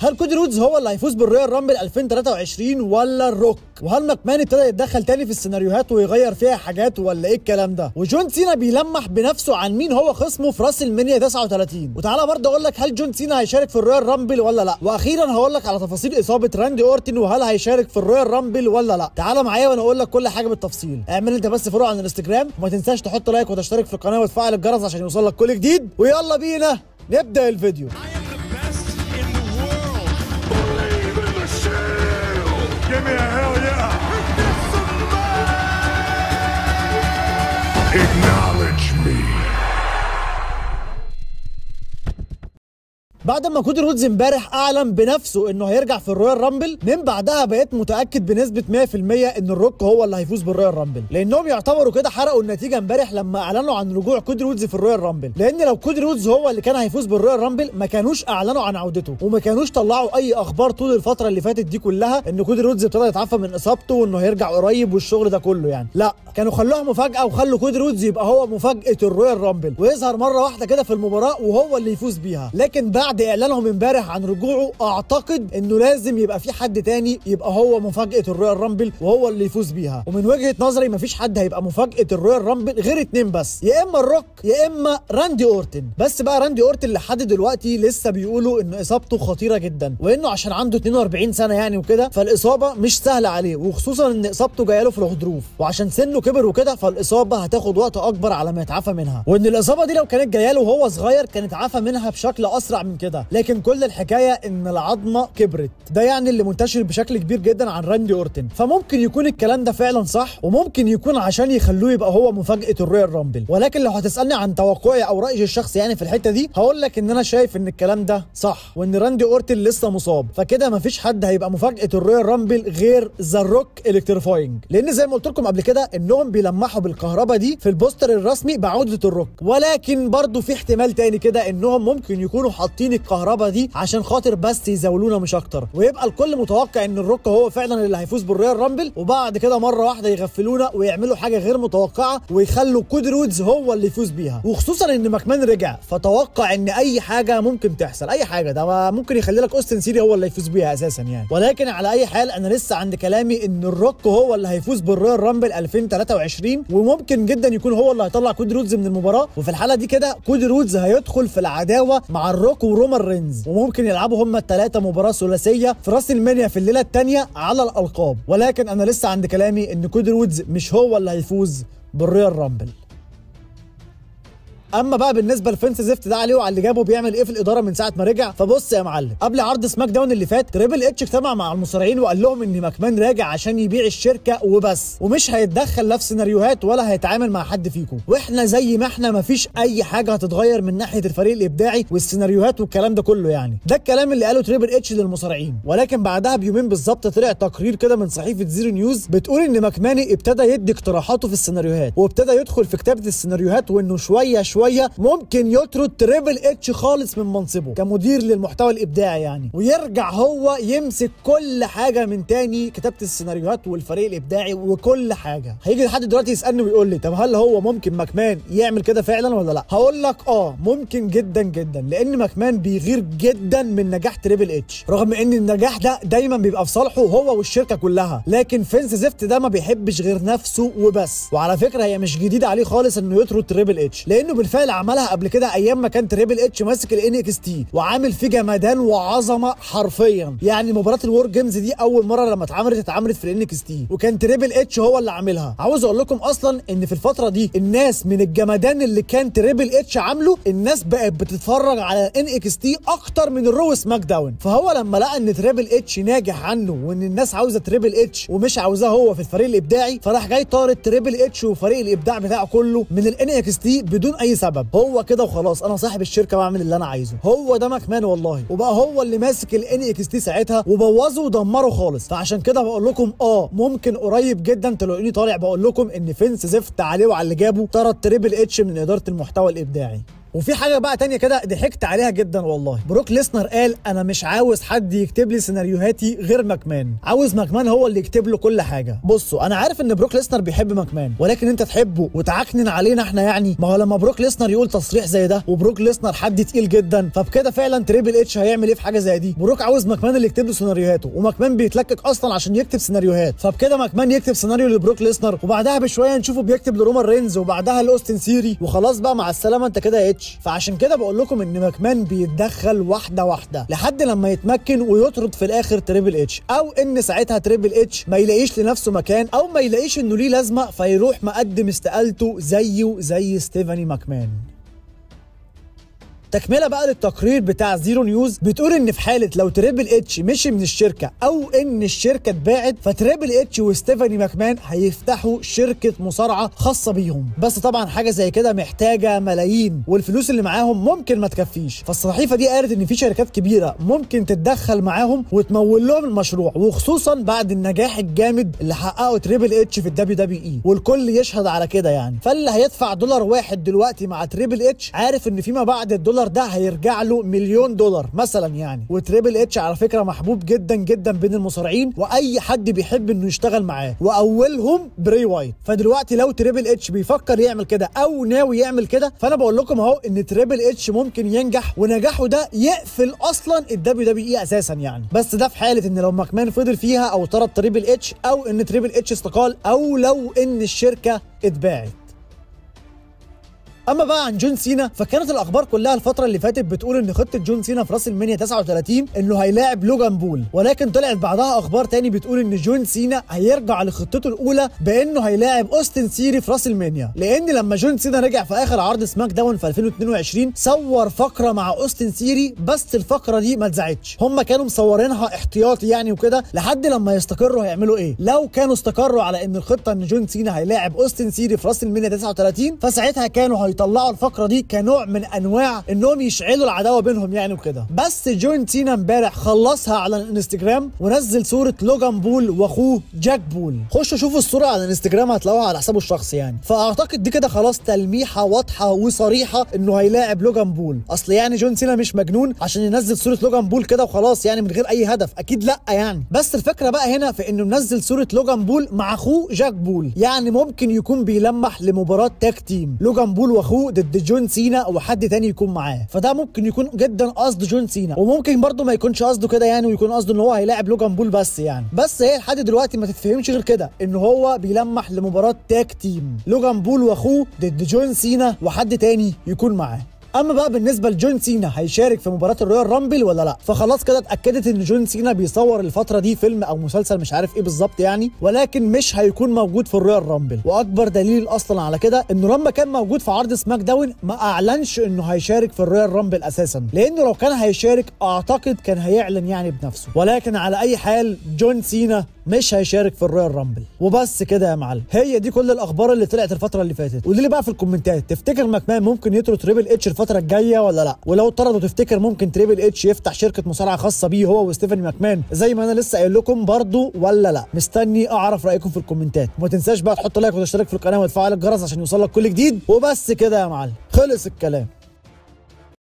هل كودي رودز هو اللي هيفوز بال Royal Rumble 2023 ولا الروك؟ وهل ماكمان ابتدى يتدخل تاني في السيناريوهات ويغير فيها حاجات ولا ايه الكلام ده؟ وجون سينا بيلمح بنفسه عن مين هو خصمه في WrestleMania 39. وتعالى برضه اقول لك هل جون سينا هيشارك في ال Royal Rumble ولا لا؟ واخيرا هقول لك على تفاصيل اصابه راندي اورتن وهل هيشارك في ال Royal Rumble ولا لا. تعالى معايا وانا اقول لك كل حاجة بالتفصيل. اعمل انت بس follow على الانستجرام وما تنساش تحط like وتشترك في القناة وتفعل الجرس عشان يوصلك كل جديد. ويلا بينا نبدا الفيديو. Give me a hell yeah! Acknowledge me. بعد ما كودي رودز امبارح اعلن بنفسه انه هيرجع في ال Royal Rumble، من بعدها بقيت متاكد بنسبة 100% ان الروك هو اللي هيفوز بال Royal Rumble، لانهم يعتبروا كده حرقوا النتيجة امبارح لما اعلنوا عن رجوع كودي رودز في ال Royal Rumble، لان لو كودي رودز هو اللي كان هيفوز بال Royal Rumble ما كانوش اعلنوا عن عودته وما كانوش طلعوا اي اخبار طول الفترة اللي فاتت دي كلها ان كودي رودز ابتدى يتعافى من اصابته وانه هيرجع قريب والشغل ده كله يعني. لا، كانوا خلوها مفاجاة وخلوا كودي رودز يبقى هو مفاجاة ال Royal Rumble ويظهر مرة واحدة كده في المباراة وهو اللي يفوز بيها. لكن بعد اعلانهم امبارح عن رجوعه اعتقد انه لازم يبقى في حد تاني يبقى هو مفاجاة ال Royal Rumble وهو اللي يفوز بيها. ومن وجهه نظري مفيش حد هيبقى مفاجاة ال Royal Rumble غير اتنين بس، يا اما الروك يا اما راندي اورتن. بس بقى راندي اورتن لحد دلوقتي لسه بيقولوا ان اصابته خطيرة جدا، وانه عشان عنده 42 سنة يعني وكده فالاصابه مش سهلة عليه، وخصوصا ان اصابته جاية له في الغضروف، وعشان سنة كبر وكده فالاصابه هتاخد وقت اكبر على ما يتعافى منها، وان الاصابة دي لو كانت جاية له وهو صغير كانت عافى منها بشكل اسرع من كده. لكن كل الحكاية ان العظمة كبرت، ده يعني اللي منتشر بشكل كبير جدا عن راندي اورتن. فممكن يكون الكلام ده فعلا صح، وممكن يكون عشان يخلوه يبقى هو مفاجاة ال Royal Rumble. ولكن لو هتسالني عن توقعي او رايي الشخصي يعني في الحتة دي، هقول لك ان انا شايف ان الكلام ده صح، وان راندي اورتن لسه مصاب، فكده مفيش حد هيبقى مفاجاة ال Royal Rumble غير The Rock Electrifying، لان زي ما قلت لكم قبل كده انهم بيلمحوا بالكهرباء دي في ال poster الرسمي بعوده الروك. ولكن برضو في احتمال تاني كده انهم ممكن يكونوا حاطين الكهرباء دي عشان خاطر بس يزولونا مش اكتر، ويبقى الكل متوقع ان الروك هو فعلا اللي هيفوز بال Royal Rumble، وبعد كده مرة واحدة يغفلونا ويعملوا حاجة غير متوقعه ويخلوا كودي رودز هو اللي يفوز بيها. وخصوصا ان ماكمان رجع، فتوقع ان اي حاجة ممكن تحصل، اي حاجة، ده ممكن يخلي لك اوستن سيري هو اللي يفوز بيها اساسا يعني. ولكن على اي حال انا لسه عند كلامي ان الروك هو اللي هيفوز بال Royal Rumble 2023، وممكن جدا يكون هو اللي هيطلع كودي رودز من المباراة، وفي الحالة دي كده كودي رودز هيدخل في العداوة مع الروك ورومان رينز، وممكن يلعبوا هما الثلاثة مباراة ثلاثية في WrestleMania في الليلة الثانية على الالقاب. ولكن انا لسه عند كلامي ان كودي رودز مش هو اللي هيفوز بال Royal Rumble. اما بقى بالنسبة لفينس زفت ده عليه وعلى اللي جابه بيعمل ايه في الادارة من ساعة ما رجع، فبص يا معلم، قبل عرض SmackDown اللي فات تريبل اتش اجتمع مع المصارعين وقال لهم ان ماكمان راجع عشان يبيع الشركة وبس، ومش هيتدخل لا في سيناريوهات ولا هيتعامل مع حد فيكم، واحنا زي ما احنا مفيش اي حاجة هتتغير من ناحية الفريق الابداعي والسيناريوهات والكلام ده كله يعني. ده الكلام اللي قاله تريبل اتش للمصارعين. ولكن بعدها بيومين بالظبط طلع تقرير كده من صحيفة Xero News بتقول ان ماكمان ابتدى يدي اقتراحاته في السيناريوهات، وابتدى يدخل في كتابه السيناريوهات، وانه شوية شوية ممكن يطرد تريبل اتش خالص من منصبه كمدير للمحتوى الابداعي يعني، ويرجع هو يمسك كل حاجة من تاني، كتابه السيناريوهات والفريق الابداعي وكل حاجة. هيجي لحد دلوقتي يسالني ويقول لي طب هل هو ممكن ماكمان يعمل كده فعلا ولا لا؟ هقول لك اه ممكن جدا جدا، لان ماكمان بيغير جدا من نجاح تريبل اتش، رغم ان النجاح ده دايما بيبقى في صالحه هو والشركة كلها، لكن فينس زفت ده ما بيحبش غير نفسه وبس. وعلى فكرة هي مش جديدة عليه خالص انه يطرد تريبل اتش، لانه بالفعل عملها قبل كده ايام ما كان تريبل اتش ماسك ال NXT وعامل فيه جمدان وعظمه حرفيا يعني. مباراة ال WarGames دي اول مرة لما اتعملت في ال NXT وكان تريبل اتش هو اللي عاملها. عاوز اقول لكم اصلا ان في الفترة دي الناس من الجمدان اللي كان تريبل اتش عامله، الناس بقت بتتفرج على ال NXT اكتر من ال Raw SmackDown. فهو لما لقى ان تريبل اتش ناجح عنه وان الناس عاوزه تريبل اتش ومش عاوزاه هو في الفريق الابداعي، فراح جاي طارد تريبل اتش وفريق الابداع بتاعه كله من ال NXT بدون اي سبب. هو كده وخلاص، انا صاحب الشركة بعمل اللي انا عايزه. هو ده ماكمان والله، وبقى هو اللي ماسك ال NXT ساعتها وبوظه ودمره خالص. فعشان كده بقول لكم ممكن قريب جدا تلاقوني طالع بقول لكم ان فينس زفت عليه وعلى اللي جابه، طرد تريبل اتش من ادارة المحتوى الابداعي. وفي حاجة بقى تانية كده ضحكت عليها جدا والله، بروك ليسنر قال انا مش عاوز حد يكتب لي سيناريوهاتي غير ماكمان، عاوز ماكمان هو اللي يكتب له كل حاجة. بصوا انا عارف ان بروك ليسنر بيحب ماكمان، ولكن انت تحبه وتعكنن علينا احنا يعني؟ ما هو لما بروك ليسنر يقول تصريح زي ده، وبروك ليسنر حد تقيل جدا، فبكده فعلا تريبل اتش هيعمل ايه في حاجة زي دي؟ بروك عاوز ماكمان اللي يكتب له سيناريوهاته، وماكمان بيتلكك اصلا عشان يكتب سيناريوهات، فبكده ماكمان يكتب سيناريو لبروك ليسنر، وبعدها بشوية نشوفه بيكتب لرومان رينز، وبعدها لاوستن سيري، وخلاص بقى مع السلامة انت كده يا اتش. فعشان كده بقول لكم ان ماكمان بيتدخل واحدة واحدة لحد لما يتمكن ويطرد في الاخر تريبل اتش، او ان ساعتها تريبل اتش ما يلاقيش لنفسه مكان، او ما يلاقيش انه ليه لازمه، فيروح مقدم استقالته زيه زي ستيفاني ماكمان. تكمله بقى للتقرير بتاع زيرو نيوز بتقول ان في حاله لو تريبل اتش مشي من الشركة او ان الشركة اتباعت، فتريبل اتش وستيفاني ماكمان هيفتحوا شركة مصارعه خاصة بيهم، بس طبعا حاجة زي كده محتاجه ملايين، والفلوس اللي معاهم ممكن ما تكفيش. فالصحيفه دي قالت ان في شركات كبيرة ممكن تتدخل معاهم وتمول لهم المشروع، وخصوصا بعد النجاح الجامد اللي حققه تريبل اتش في الدبليو دبليو اي، والكل يشهد على كده يعني. فاللي هيدفع $1 دلوقتي مع تريبل اتش عارف ان فيما بعد الدولار ده هيرجع له $1,000,000 مثلا يعني. وتريبل اتش على فكرة محبوب جدا جدا بين المصارعين، واي حد بيحب انه يشتغل معاه، واولهم بري وايت. فدلوقتي لو تريبل اتش بيفكر يعمل كده او ناوي يعمل كده، فانا بقول لكم اهو ان تريبل اتش ممكن ينجح، ونجاحه ده يقفل اصلا الدبليو دبليو اي اساسا يعني. بس ده في حاله ان لو ماكمان فضل فيها، او طرد تريبل اتش، او ان تريبل اتش استقال، او لو ان الشركة اتباعت. اما بقى عن جون سينا، فكانت الاخبار كلها الفترة اللي فاتت بتقول ان خطه جون سينا في راس المنيا 39 انه هيلاعب لوجان بول، ولكن طلعت بعدها اخبار تاني بتقول ان جون سينا هيرجع لخطته الاولى بانه هيلاعب اوستن سيري في راس المنيا، لان لما جون سينا رجع في اخر عرض سماك داون في 2022 صور فقره مع اوستن سيري، بس الفقرة دي ما اتذاعتش، هم كانوا مصورينها احتياطي يعني وكده لحد لما يستقروا هيعملوا ايه. لو كانوا استقروا على ان الخطة ان جون سينا هيلاعب اوستن سيري في راس المنيا 39، فساعتها كانوا هيطلعوا الفقرة دي كنوع من انواع انهم يشعلوا العداوة بينهم يعني وكده. بس جون سينا امبارح خلصها على الانستجرام ونزل صوره لوجان بول واخوه جاك بول. خشوا شوفوا الصورة على الانستجرام هتلاقوها على حسابه الشخصي يعني. فاعتقد دي كده خلاص تلميحه واضحة وصريحة انه هيلاعب لوجان بول، اصل يعني جون سينا مش مجنون عشان ينزل صوره لوجان بول كده وخلاص يعني من غير اي هدف، اكيد لا يعني. بس الفكرة بقى هنا في انه منزل صوره لوجان بول مع اخوه جاك بول، يعني ممكن يكون بيلمح لمباراة tag team لوجان بول واخوه ضد جون سينا وحد تاني يكون معاه، فده ممكن يكون جدا قصد جون سينا، وممكن برده ما يكونش قصده كده يعني، ويكون قصده ان هو هيلاعب لوجان بول بس يعني. بس هي لحد دلوقتي ما تتفهمش غير كده ان هو بيلمح لمباراة tag team لوجان بول واخوه ضد جون سينا وحد تاني يكون معاه. اما بقى بالنسبة لجون سينا هيشارك في مباراة الرويال رامبل ولا لا، فخلاص كده اتاكدت ان جون سينا بيصور الفترة دي فيلم او مسلسل مش عارف ايه بالظبط يعني، ولكن مش هيكون موجود في الرويال رامبل. واكبر دليل اصلا على كده انه لما كان موجود في عرض سماك داون ما اعلنش انه هيشارك في الرويال رامبل اساسا، لانه لو كان هيشارك اعتقد كان هيعلن يعني بنفسه. ولكن على اي حال جون سينا مش هيشارك في الرويال رامبل. وبس كده يا معلم، هي دي كل الاخبار اللي طلعت الفترة اللي فاتت. قولي لي بقى في الكومنتات، تفتكر ماكمان ممكن يطرد تريبل اتش الفترة الجاية ولا لا؟ ولو طردوا تفتكر ممكن تريبل اتش يفتح شركة مصارعه خاصة بيه هو وستيفاني ماكمان زي ما انا لسه قايل لكم برضو ولا لا؟ مستني اعرف رايكم في الكومنتات، وما تنساش بقى تحط like وتشترك في القناة وتفعل الجرس عشان يوصلك كل جديد. وبس كده يا معلم، خلص الكلام.